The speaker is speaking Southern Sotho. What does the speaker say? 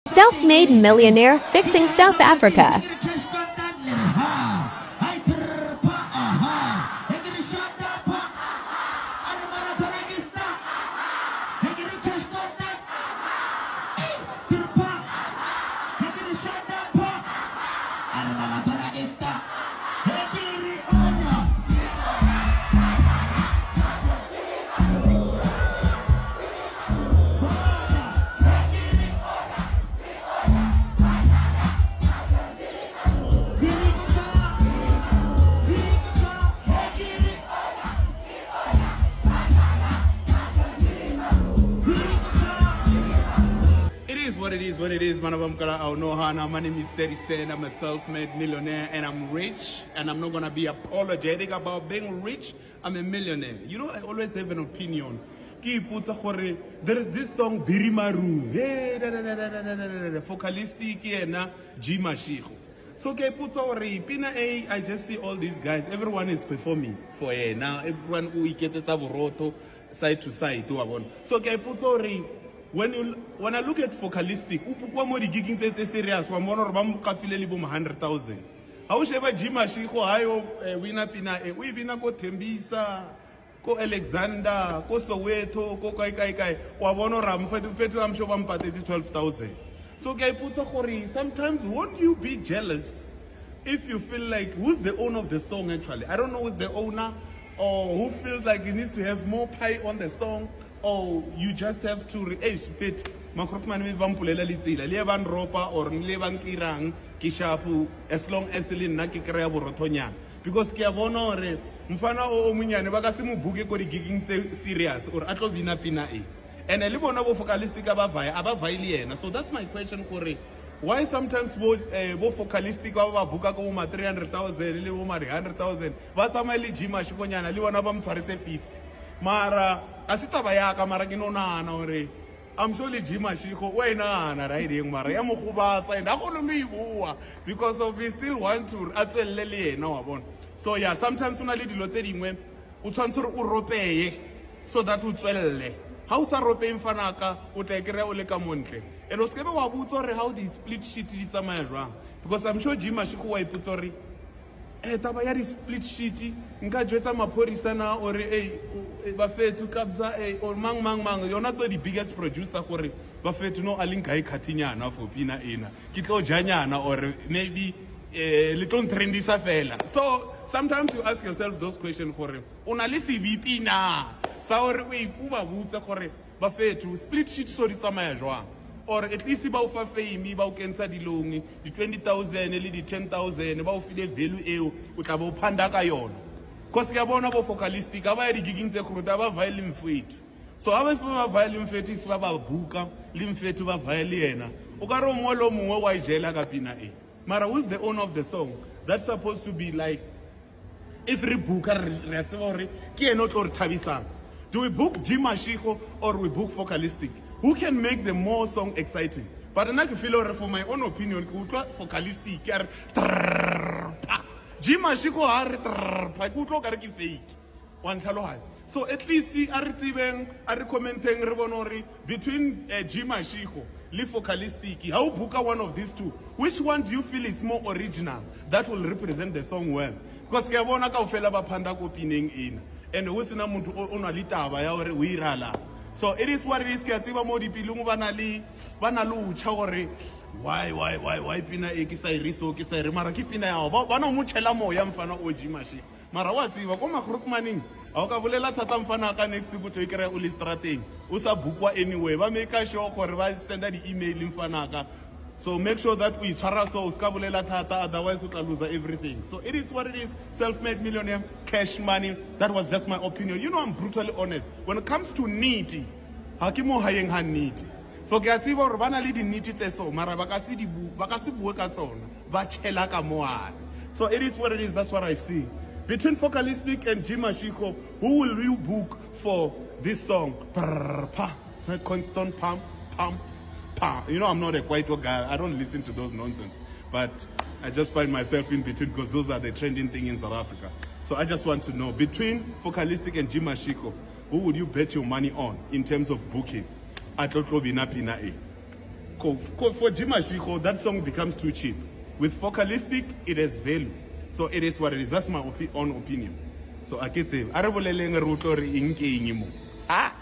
Self-made millionaire fixing South Africa. It is what it is, what it is. Man of Amkala Aonohana. My name is Steady Sen. I'm a self-made millionaire and I'm rich. And I'm not gonna be apologetic about being rich. I'm a millionaire. You know, I always have an opinion. Ke ipotsa gore there is this song Birimaru. Hey, da da da da da da da da da. Focalistic ke yena G Mashigo. So ke ipotsa gore pina e, I just see all these guys, everyone is performing for yena. Everyone o iketsetsa borotho side to side wa bona. So ke ipotsa gore when I look at Focalistic, o pukwa mo di-gigging tse tse serious, wa mmona gore ba mo kafile le bo mo 100,000. Ha o sheba G Mashigo ha yo wina pina e, o e bina ko Tembisa, ko Alexander, ko Soweto, ko kae kae kae. Wa bona gore a mo fetu, I'm sure ba mo patetse 12,000. So ke a ipotsa gore sometimes won't you be jealous if you feel like who's the owner of the song actually? I don't know who's the owner or who feels like he needs to have more pie on the song, or you just have to re hey fit makrokmane ba mpolela letsela le ba nropa or le ba nkirang ke shapu as long as le nna ke kry-a borothonyana, because ke a bona gore mfana o o monyane ba ka se mo buke ko di-gigging tse serious or a tlo bina pina e, and le bona bo Focalistic ba vaya a ba vae le yena. So that's my question, gore why sometimes bo Focalistic ba ba buka ko bo ma 300,000 le bo ma 100,000, ba tsamaye le G Mashikonyana le bona ba mo tshwarise 50? Mara a se taba yaka, mara ke no nagana gore I'm sure le G Mashigo o e nagana riding, mara ya mo gobatsa and a kgone go e bua because of he still want to a tswelele le yena, wa bona. So yeah, sometimes o na le dilo tse dingwe o tshwanetse gore o ropeye so that o tswelele. Ha o sa ropeng, fanaka, o tla e kry-a o le ka montle and o sekebe wa botsa gore how di-split sheet di tsamaya jwang, because I'm sure G Mashigo wa ipotsa gore taba ya di-split sheet nka jwetsa maphodisa na ore ei bafethu kabza or mang mang mang yona tse di-biggest producer gore bafethu no a le nkae kgathinyana for pina ena, ke tlo janyana or maybe le tlo ntrendisa fela. So sometimes you ask yourself those question gore o na le sebiti na sa gore o o ba botse gore bafethu split sheet so di tsamaya jwang, or at least ba o fa fame, ba o kentsha dilong di-20 000 le di-10 000, ba o file value eo o tla be o phanda ka yona, cause ke a bona bo Focalistic a ba ya di-gigging tse kgolo, ba vae le mfethu. So ha ba fe ba vae le mfethu, if ba ba buka le mfethu ba vae le yena, o ka re o mongwe le o mongwe wa e jela ka pina e. Mara who's the owner of the song? That's supposed to be like if re booka re a tseba gore ke ene o tlo re thabisang. Do we book G Mashigo or we book Focalistic? Who can make the more song exciting? But nna ke feel gore for my own opinion ke utlwa Focalistic a re trrr, pa. G Mashigo ha re trrr, pa, ke utlwa o kare ke fake, wa ntlhaloganya. So at least a re tsebeng, a re commenteng, re bone gore between G Mashigo le Focalistic, ha o booka one of these two, which one do you feel is more original that will represent the song well? Because ke a bona kaofela ba phanda ko pineng ena and ho sena motho o na le taba ya hore o iralang. So it is what it is. Ke a tseba mo dipelong ba na le o tjha gore why pina e ke sa e re so ke sa e re, mara ke pina ya hao. Ba no mo tjhela moya mfana o G Mashigo, mara wa tseba ko magrokmaneng ga o ka bolela thata mfana ka next week o tlo e kry-a o le strateng o sa bookwa anyway. Ba make sure gore ba senda di-email mfanaka. So make sure that o itshwara so o ska bolela thata, otherwise o tla lose everything. So it is what it is. Self-made millionaire, cash money. That was just my opinion. You know I'm brutally honest when it comes to nnete. Ha ke mo hayeng ha nnete. So ke a tseba gore ba na le dinnete tse so, mara ba ka se bue ka tsona, ba tšhela ka moane. So it is what it is. That's what I see between Focalistic and G Mashiko. Who will you book for this song? Prrr, pa. It's not constant pump pump pa. You know I'm not a kwaito guy. I don't listen to those nonsense, but I just find myself in between because those are the trending thing in South Africa. So I just want to know, between Focalistic and G Mashiko, who would you bet your money on in terms of booking a tlo tlo bina pina e? For G Mashiko, that song becomes too cheap. With Focalistic, it has value. So it is what it is. That's my own opinion. So a ke tsebe. A re boleleng re utlwe hore eng ke eng mo. Ha!